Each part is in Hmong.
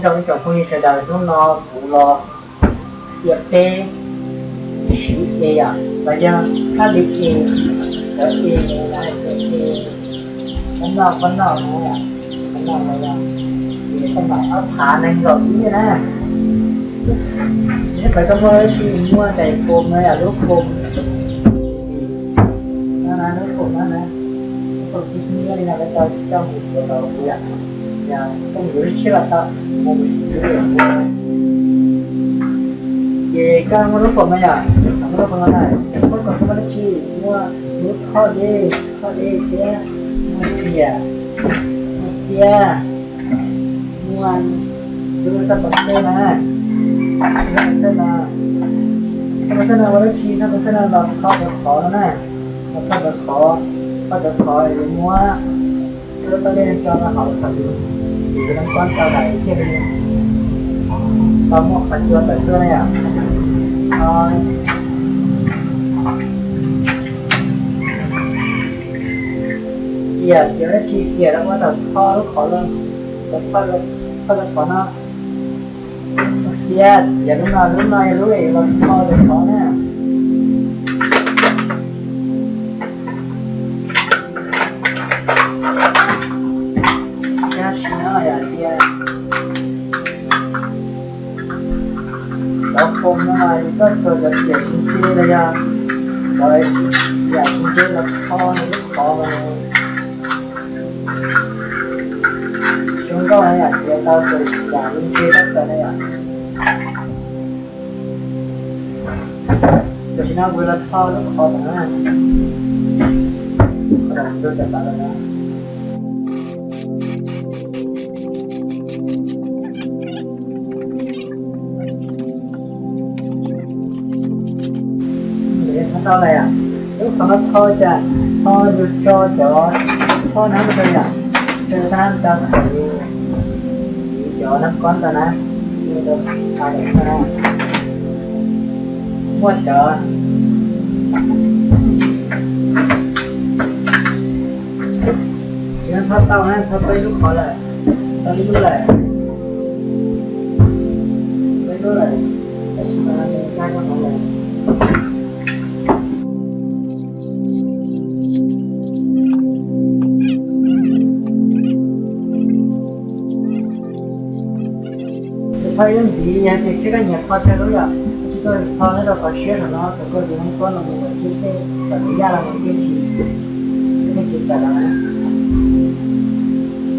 Rau ib tsoom phooj ywg sawv daws, hnub no kuv los qhia peb siv es yom, los yog hab li es, cov es, es qhov no, qhov no, qhov no los yog, es qhov no ob phav nees nkaum ib na. Neb pawg tau muaj dab tsi, muaj daim phom no yom, lub phom no na, lub phom no na, lub phom tib hnub li no lawv tau coj mus tuav los kuv yom, yog koj mus yuav lub tshiab los tau, mus yuav lub phom no. Ces koj muaj lub phom no yom, muaj lub phom no na, koj muaj dab tsi, muaj lub thoj dej, thoj dej thiab, muaj riam, muaj txiab, muaj lub xab pov xej na, lub xab pov xej no, xab pov xej no ua dab tsi, xab pov xej no los tho cov qhov no na, los tho cov qhov, tho cov qhov es muab lub thoj dej tso rau hauv qhov yus, yus nab kob tau lawm thiaj li tau muaj qhov cua tawm tuaj na yom. Riam, riam dab tsi, riam los ua tau tho lub qhov, tho, tho cov qhov no. Txiab, riam lub no, lub no yog lub es los tho cov qhov na. Tab sis no yog tias cov phom no mas yus txhob txuas cov riam tsis ntse los yog cov riam tsis ntse los tho nws lub qhov. Zoo nkauj na yom, tiav tau tus yam li ntse tab sis na yom. Tam sim no kuv los tho lub qhov ntawd na, qhov ntawd tawm lawm na. Tho tau lawm, lub qhov no tho cas, tho yus tso cov thoj nab rau yom, tso thoj nab rau kom yus cov nab kob ntawd na, yus rau a na, muaj cov, tsis tau tau na, tho peb lub qhov lawm, tau ib lub lawm, peb lub lawm, tab sis mas nws nqa rau hauv lawm. Tus tho ib lub ntxiv yog tias seb koj nyiam tho tsawg lub yom, tab sis koj tho nyob rau qhov siab saum no kom koj tus nab kob no mus kom tib teb, kom nws yaj los mus tib si, tib si tawm los na.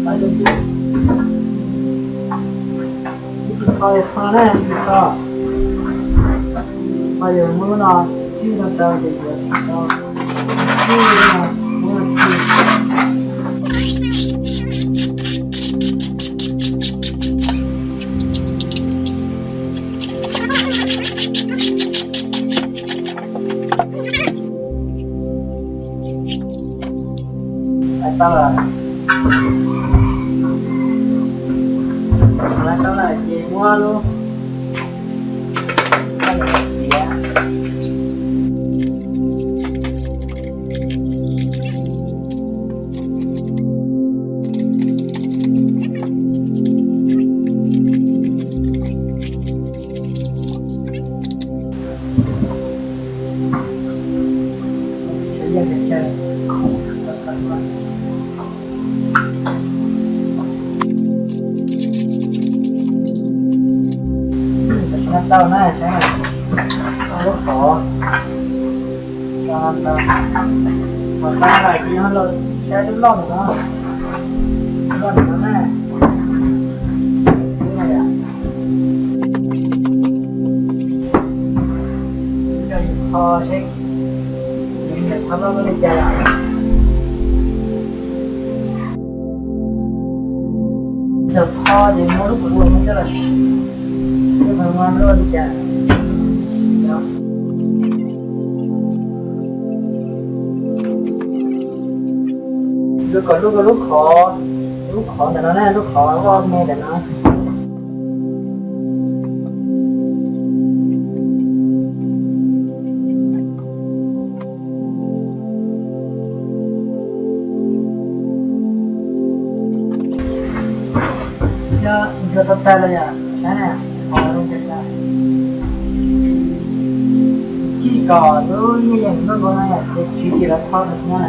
Tho ib lub ntxiv. Tib si tho, tho na, tib si tho. Tho yus muab lub no tswj rau rau ces yuav tsis tau. Tswj no, muab no tswj. Lawv tau lawm. Lawv tau lawm ces muab lub, muab lub tiav. Tau na, tau lub qhov. Tau, tau. Tau lawm ces yog los saib lub loj ntawm no. Lub loj ntawm no na. Coj yus tho seb yus nyiam tho loj li cas yom. Thaum tho ces muab lub kua muab coj los siv, lub kua muab loj li cas. Yuav kom lub, lub qhov, lub qhov ntawm no na, lub qhov loj me ntawm no. Yog Tau tag los yom, saib na, qhov zoo cas cas. Tsis kom lub nyiaj yeej nruab nrua no yom, ces tsis tsis lawv tho rau na.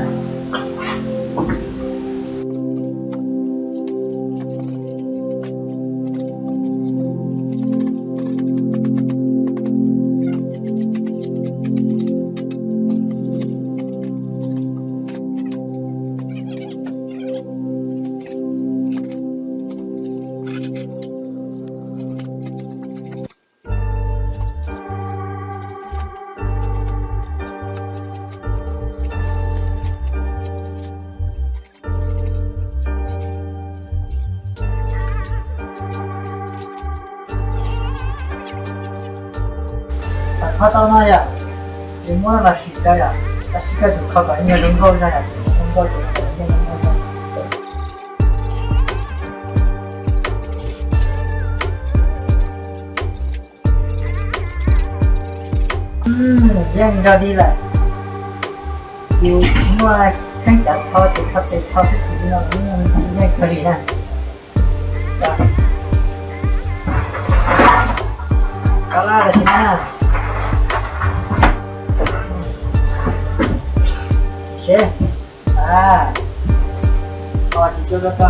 Tam kho tau no yom, ces muab los sim rau yom, tab sis koj tsum kho kom ib nyuag zoo nkauj zog yom, zoo nkauj ces kom ib nyuag zoo nkauj zog. Yeej nrog li lawm, ces muaj kheej cov tho ces tho tes tho xwb, ces li no yeej kawg li na. Kov laj los sis na. Seb, a, o tis cua rau tso.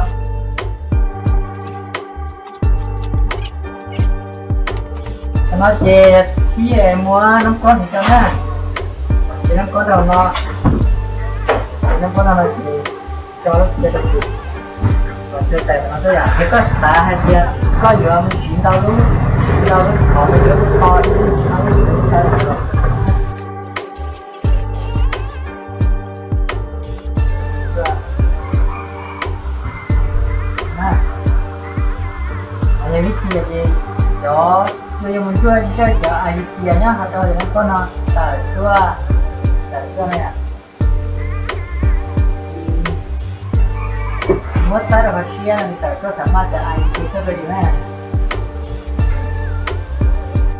Qhov no ces pib muab noob kob hniv rau na. Ces noob kob rau no, ces noob kob rau no ces tso lub cia rau tus, kom cia tais no xwb yom. Yog koj xav hais tias koj yuav mus siv ntau lub, siv ntau lub qhov no yuav lub qhov ib no lub ib no. Yog vib tias ces cov, yog yus mus ncuaj zaj cov ais vib tias nyob hauv rau cov noob kob no tawm tuaj, tawm tuaj na yom. Muab txhawb rau hauv siab no tawm tuaj xam maj cov ais vib tias tuaj rau yus na.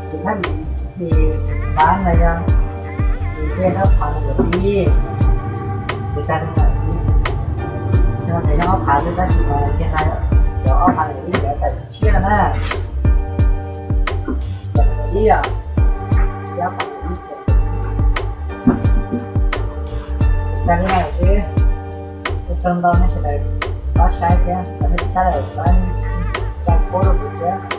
Ces thab lis ces npab no yog, ces tej ob phav no yuav pib, ces tag li no pib. No ces nyob ob phav xwb tab sis mas ces hais cov ob phav no pib cov tawm tshiab no na. Cov no pib os, ces ob phav no pib. Tag li no xwb, kuv tau ntau nej sawv daws pab saib thiab, kom nej tsis txhob lawm pab tsa kub rau kuv thiab.